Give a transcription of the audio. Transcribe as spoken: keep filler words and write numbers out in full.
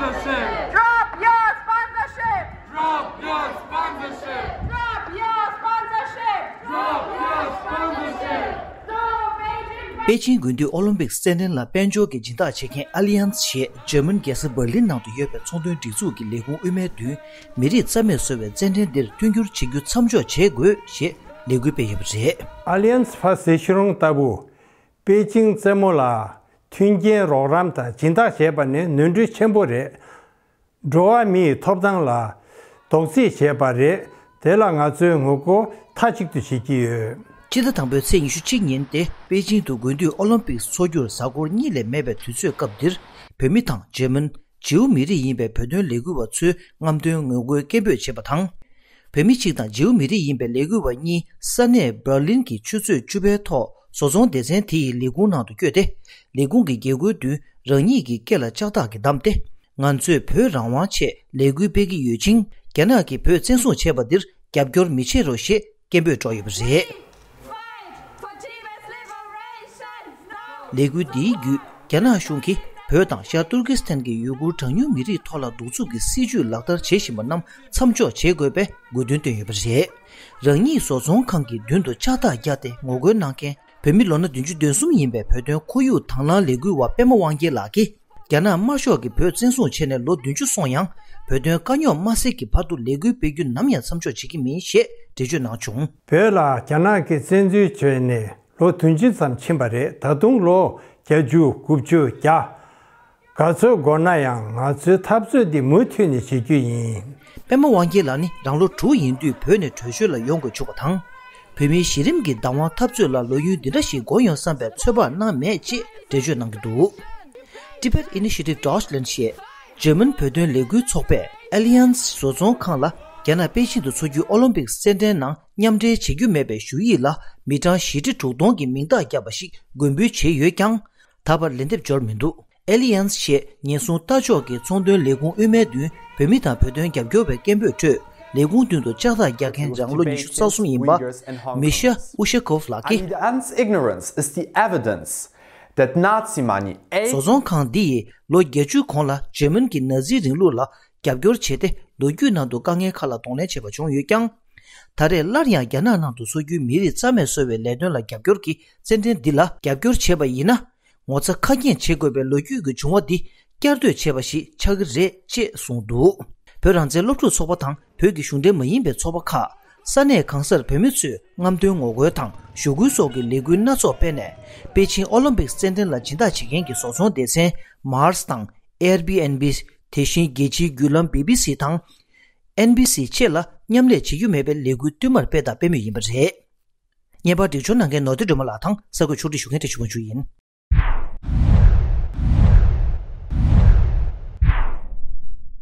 Drop your sponsorship! Drop your sponsorship! Drop your sponsorship! Drop your sponsorship! པེ་ཅིང་དགུན་དུས་ཨོ་ལིམ་པིག་རྩེད་འགྲན་ལ་དཔལ་འབྱོར་གྱི་སྦྱིན་བདག་བྱེད་མཁན་ཨ་ལི་ཡན་སི་ཞེས་འཇར་མན་རྒྱལ་ས་འབར་ལིན་ནང་དུ་ཡོད་པའི་ཚོང་དོན་སྒྲིག་འཛུགས་ཀྱི་ལས་ཁུངས་དབུ་མའི་མདུན། མི་རིགས་རྩ་མེད་བཟོ་བའི་རྩེད་འགྲན་འདིར་མཐུན་འགྱུར་བྱེད་རྒྱུ་མཚམས་འཇོག་བྱེད་དགོས་ཞེས་ལས་འགུལ་སྤེལ་ཡོད་པ་རེད། ཨ་ལི་ཡན་སི་ཕ་སི་ཤི་རོང་ལྟ་བུ། པེ་ཅིང་རྩེད་མོ་ལ་མཐུན་རྐྱེན་རོགས་རམ་དང་སྦྱིན་བདག་བྱས་པ་ནི་ནོར་འཁྲུལ་ཆེན་པོ་རེད། འགྲོ་བ་མིའི་ཐོབ་ཐང་ལ་རྡོག་རྫིས་བྱས་པ་རེད། དེ་ལ་ང་ཚོས་ངོ་རྒོལ་མཐའ་གཅིག་ཏུ་བྱེད་ཀྱི་ཡོད། སྤྱི་ཟླ་དང་པོའི་ཚེས་ཉི་ཤུ་གཅིག་ཉིན་ཏེ་པེ་ཅིང་དུ་དགུན་དུས་ཨོ་ལིམ་པིག་འཚོགས་རྒྱུར་གཟའ་འཁོར་གཉིས་ལས་མེད་པའི་དུས་ཚོད་སྐབས་འདིར། བོད་མི་དང་འཇར་མན། ཇིའུ་མི་རིགས་ཡིན་པའི་བོད་དོན་ལས་འགུལ་བ་ཚོས་རྔམ་སྟོན་ངོ་རྒོལ་སྐད་འབོད་བྱས་པ་དང་། བོད་མི་གཅིག་དང་ཇིའུ་མི་རིགས་ཡིན་པའི་ལས་འགུལ་བ་གཉིས་ས་གནས་འབར་ལིན་གྱི་ཆུ་ཚོད་བཅུ་པའི་ཐོག་བཟོ་ཚོང་སྡེ་ཚན་དེ་ཡི་ལས་ཁུངས་ནང་དུ་བསྐྱོད་དེ། ལས་ཁུངས་ཀྱི་རྒྱལ་སྒོའི་མདུན་རང་ཉིད་ཀྱི་སྐེ་ལ་ལྕགས་ཐག་གིས་བསྡམས་ཏེ། ང་ཚོས་བོད་རང་དབང་ཆེད་ལས་འགུལ་སྤེལ་གྱི་ཡོད་ཅིང་། རྒྱ་ནག་གིས་བོད་བཙན་བཟུང་བྱས་པ་འདིར་རྒྱབ་སྐྱོར་མི་བྱེད་རོགས་ཞེས་སྐད་འབོད་སྒྲོག་ཡོད་པ་རེད། Fight for Tibet's liberation now! ལས་འགུལ་འདིའི་བརྒྱུད། རྒྱ་ནག་གཞུང་གིས་བོད་དང་ཤར་ཏུར་ཀི་སི་ཐན་གྱི་ཡུ་གུར་གྲངས་ཉུང་མི་རིགས་ཐོག་ལ་གདུག་རྩུབ་ཀྱི་སྲིད་བྱུས་ལག་བསྟར་བྱེད་བཞིན་པ་རྣམས་མཚམས་འཇོག་བྱེད་དགོས་པའི་དགོས་འདུན་བཏོན་ཡོད་པ་རེད། རང་ཉིད་བཟོ་ཚོང་ཁང་གི་མདུན་དུ་ལྕགས་ཐག་བརྒྱབ་སྟེ་ངོ་རྒོལ་གནང་མཁན་བོད་མི་ལོ་ན་བདུན་ཅུ་དོན་གསུམ་ཡིན་པའི་བོད་དོན་ཁོར་ཡུག་དང་བླངས་ལས་འགུལ་བ་པད་མ་དབང་རྒྱལ་ལགས་ཀྱིས། རྒྱ་ནག་དམར་ཤོག་གིས་བོད་བཙན་བཟུང་བྱས་ནས་ལོ་བདུན་ཅུ་སོང་ཡང་། བོད་དོན་དཀའ་རྙོག་མ་སེལ་གྱི་བར་དུ་ལས་འགུལ་སྤེལ་རྒྱུ་ནམ་ཡང་མཚམས་འཇོག་བྱེད་ཀྱི་མིན་ཞེས་འགྲེལ་བརྗོད་གནང་བྱུང་། བོད་ལ་རྒྱ་ནག་གིས་བཙན་འཛུལ་བྱས་ནས་ལོ་བདུན་ཅུ་ཙམ་ཕྱིན་པ་རེད། ད་དུང་ལོ་བརྒྱད་ཅུ་དགུ་བཅུ་བརྒྱ་ག་ཚོད་འགོར་ན་ཡང་ང་ཚོའི་འཐབ་རྩོད་འདི་མུ་མཐུད་ནས་བྱེད་རྒྱུ་ཡིན། པད་མ་དབང་རྒྱལ་ལགས་ནི་རང་ལོ་དྲུག་ཡིན་དུས་བོད་ནས་བྲོས་བྱོལ་ལ་ཡོང་དགོས་བྱུང་བ་དང་། བོད་མིའི་གཞི་རིམ་གྱི་བདག་དབང་འཐབ་རྩོད་ལ་ལོ་རྒྱུས་འདི་འདྲ་ཞིག་འགོར་ཡོང་བསམ་པའི་ཚོད་དཔག་གནང་མེད་ཅེས་འགྲེལ་བརྗོད་གནང་གི་འདུག Tibet Initiative Deutschland ཞེས་འཇར་མན་བོད་དོན་ལས་འགུལ་ཚོགས་པས་ཨ་ལི་ཡན་སི་བཟོ་ཚོང་ཁང་ལ་རྒྱ་ནག་པེ་ཅིང་དུ་འཚོགས་རྒྱུའི་ཨོ་ལིམ་པིག་རྩེད་འགྲན་ནང་མཉམ་འབྲེལ་བྱེད་རྒྱུ་མེད་པའི་ཞུ་ཡིག་ལ་མི་གྲངས་བཞི་ཁྲི་དྲུག་སྟོང་གིས་མིང་རྟགས་བརྒྱབ་པ་ཞིག་དགོས་འབུལ་བྱས་ཡོད་ཀྱང་། ད་བར་ལན་འདེབས་འབྱོར་མི་འདུག་ཨེ་ལི་ཡན་སི་ཞེས་ཉེན་སྲུང་ལྟ་ཕྱོགས་ཀྱི་ཚོང་དོན་ལས་ཁུངས་དབུ་མའི་མདུན་བོད་མི་དང་བོད་དོན་རྒྱབ་སྐྱོར་བའི་སྐད་འབོད་ཁྲོད། ལས་ཁུངས་མདུན་དུ་ལྕགས་ཐག་རྒྱག་མཁན་རང་ལོ་ཉི་ཤུ་རྩ་གསུམ་ཡིན་པ། མི་ཤ་ཨུ་ཤེ་ཁོབ་ལགས་ཀྱིས། Allianz ignorance is the evidence that Nazi money བཟོ་ཚོང་ཁང་འདི་ཡིས་ལོ་བརྒྱད་ཅུ་གོང་ལ་འཇར་མན་གྱི་ན་ཛི་རིང་ལུགས་ལ་རྒྱབ་སྐྱོར་བྱས་ཏེ། ལོ་རྒྱུས་ནང་དུ་དཀའ་ངལ་ཁག་ལ་གདོང་ལེན་བྱས་པ་བྱུང་ཡོད་ཀྱང་། ད་རེས་སླར་ཡང་རྒྱ་ནག་ནང་དུ་འཚོགས་རྒྱུའི་མི་རིགས་རྩ་མེད་བཟོ་བའི་ལས་དོན་ལ་རྒྱབ་སྐྱོར་གྱི་རྩེད་འགྲན་འདི་ལ་རྒྱབ་སྐྱོར་བྱས་པ་ཡིན་ན། ངོ་ཚ་ཁ་སྐྱེངས་བྱེད་དགོས་པའི་ལོ་རྒྱུས་ཀྱི་བྱུང་བ་འདི་བསྐྱར་ཟློས་བྱས་པ་ཞིག་ཆགས་ཀྱི་རེད་ཅེས་གསུངས་འདུག་བོད་རང་བཙན་སློབ་ཕྲུག་ཚོགས་པ་དང་བོད་ཀྱི་གཞུང་འབྲེལ་མ་ཡིན་པའི་ཚོགས་པ་ཁག་ས་གནས་གང་སར་བོད་མི་ཚོས་རྔམ་སྟོན་ངོ་རྒོལ་དང་ཞུ་སྐུལ་སོགས་ཀྱི་ལས་འགུལ་སྣ་ཚོགས་སྤེལ་ནས། པེ་ཅིང་ཨོ་ལིམ་པིག་རྩེད་འགྲན་ལ་སྦྱིན་བདག་བྱེད་མཁན་གྱི་བཟོ་ཚོང་སྡེ་ཚན་མཱར་སི་དང་། Airbnb། དེ་བཞིན་རྒྱལ་སྤྱིའི་བརྒྱུད་ལམ་བི་བི་སི་དང་། ཨེན་བི་སི་བཅས་ལ་མཉམ་ལས་བྱེད་རྒྱུ་མེད་པའི་ལས་འགུལ་བསྟུད་མར་སྤེལ་དང་སྤེལ་མུས་ཡིན་པ་རེད། བརྙན་པར་སྒྲིག་སྦྱོར་གནང་མཁན་ནོར་བདེ་སྒྲོལ་མ་ལགས་དང་གསར་འགོད་ཕྱོགས་སྒྲིག་ཞུ་མཁན་བཀྲ་ཤིས་དབང་ཕྱུག་ཡིན།